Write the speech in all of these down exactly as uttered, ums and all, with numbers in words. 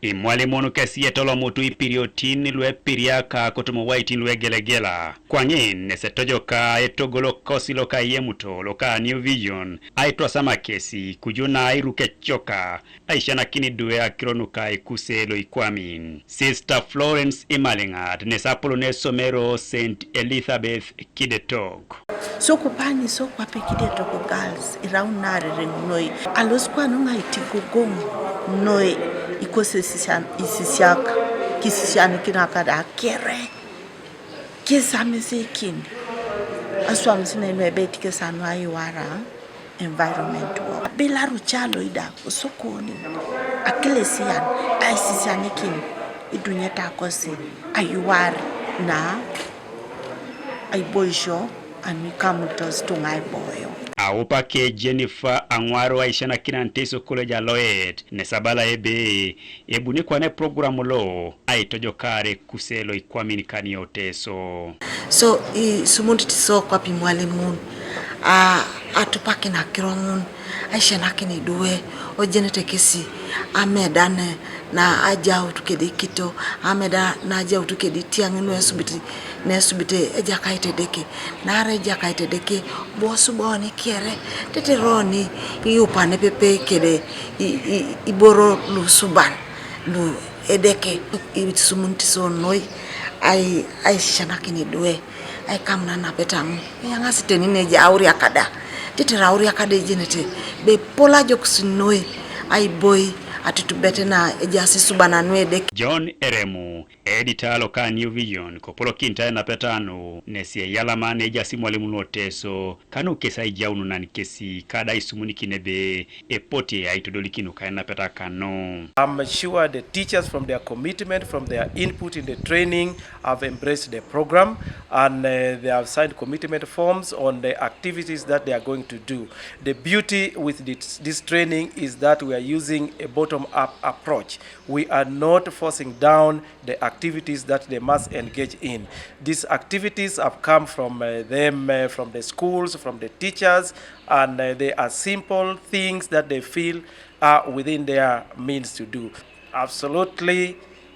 Imwalimun kesi etolomutu ipiriotin luepiriaka kotoma owaitin luegelegela. Kwaŋin nes etojoka etogolokosi loka ayemuto loka New Vision aitwasama kesi kuju na airuk ecoka aisisianakin idwe akiro nuka ekuse loikwamin. Sister Florence Imaliŋat nes apolon esomero Saint Elizabeth Kidetok. So kopani so kwape Kidetok girls irau narereŋ noi, alosi kwanu ŋaitigogoŋ noi ikosi isisian-, isisiak, kisisianikin kada kere, kisamisikin aswamisinei nuebeit kesi anu aiwara environment wo. Bilaru calo ida osokoni, akilesian, aisisianikin idunyeta kosi aiwar na aiboisio anu ikamutos tuŋa aiboyo. Aupake Jennifer Aŋwaro aisisianakin Anteso College Aloet, nes abala ebe ebuni kwana eprogram lo aitojokar ekuse loikwamin kani Oteso. So isumunit so kwape imwalimun a, atupakin akiro ŋun, aisisianakin idwe, ojenete kesi ameda ne, na ajaut kede ikito, ameda na ajaut kede itiaŋ nu esubit, na esubit Ejakait Edeke, naarai Ejakait Edeke bo osubau oni kere, tetere oni iupa nepepe kede i, i, iboro lusuban lu Edeke. Isumunit so noi ai, aisisianakin idwe, aikamuna napeta ŋun. Eyaŋasi teni neja auriak da, tetere auriak da ejenete, be epol ajokus noi aiboi atutubet na ejaas isuban nu Edeke. John Eremu, editor loka New Vision, kopolokinit ainapeta nu, nesi eyalama ne ejaas imwalimun lu Oteso, kanu kes aijaununan kesi, kada isumunikini ebe epote aitodolikin nuka ainapeta kanu. I'm sure the teachers, from their commitment, from their input in the training, have embraced the program, and, uh, they have signed commitment forms on the activities that they are going to do. The beauty with this, this training is that we are using a bottom-up approach. We are not forcing down the activities that they must engage in. These activities have come from, uh, them, uh, from the schools, from the teachers, and, uh, they are simple things that they feel are within their means to do. Absolutely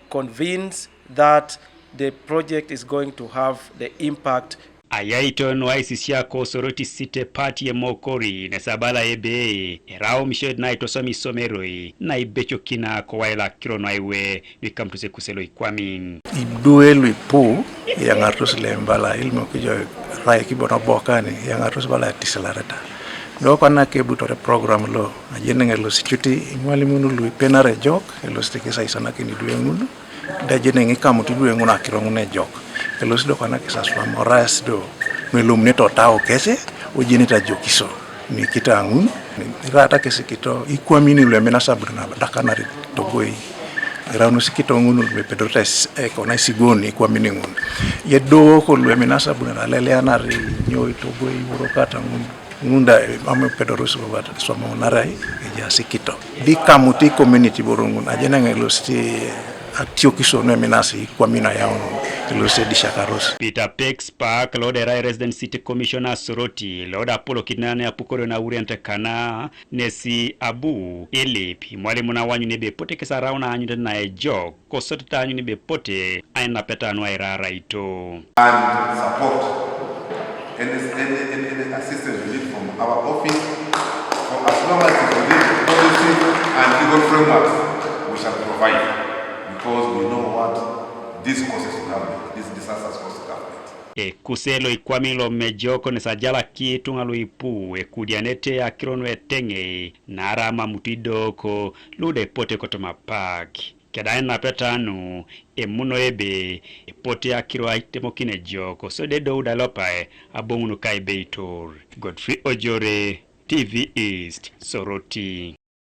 convinced that the project is going to have the impact. Ayaiton nu aisisiak ko Soroti City Party emokori nes abala ebe erau missionary na aitosoma isomeroi na aibecokina kowai lo akiro nu aiwe lu ikamutos ekuse loikwamin. Idwe lu ipu iyaŋaros lem bala ilimok ijo erai kibo nabo kani iyaŋaros bala etisilareta. Do kwana kebutore program lo ajeneŋ elosi cut imwalimun lu ipenare ejok elosi kes aisisianakin idwe ŋun. Da ajeneŋ ikamut idwe ŋun akiro ŋun ejok. Elosi do kwana kes aswam orais do nu elomunete otau kece, ojenete ajokiso nu ikito ŋun. Iraata kes ikito ikwamin lu eminasi abu na adakanar togoi. Iraunos ikito ŋun lu epedorete kona isigon ikwamin ŋun. Yedou ko lu eminasi abu na aleleanar inyo itogoi iworokata ŋun. Ŋun da mam epedorus bobo aswamaunare ejaas ikito. Di ikamuti community iboro ŋun, ajeneŋ elosit atiokisio nu eminasi ikwamin ayaun, elosit edisiakaros. Peter Pex Park, lo da erai Resident City Commissioner Soroti, lo da apolokit nane apukorio na aurianet kana, nesi abu ilip imwalimun awanyun ebe epote kes araun aanyunet na ejok. Kosodit aanyun ebe epote ainapeta nu airaraito. And support, any, any, any, any assistance we need from our office, for as long as it's within the policy and legal frameworks, we shall provide, because we know what these causes to government, these disasters cause to government. Ekuse loikwamin lo mejok nes ajalaki ituŋa lu ipu ekudianete akiro nu eteŋei, naarai amamutu idoko lu da epote kotoma park. Keda ainapeta nu emuno ebe epote akiro aitemokin ejok, kosodi edou da lopae aboŋun ka ebeitor. Godfrey Ojore, T V East, Soroti.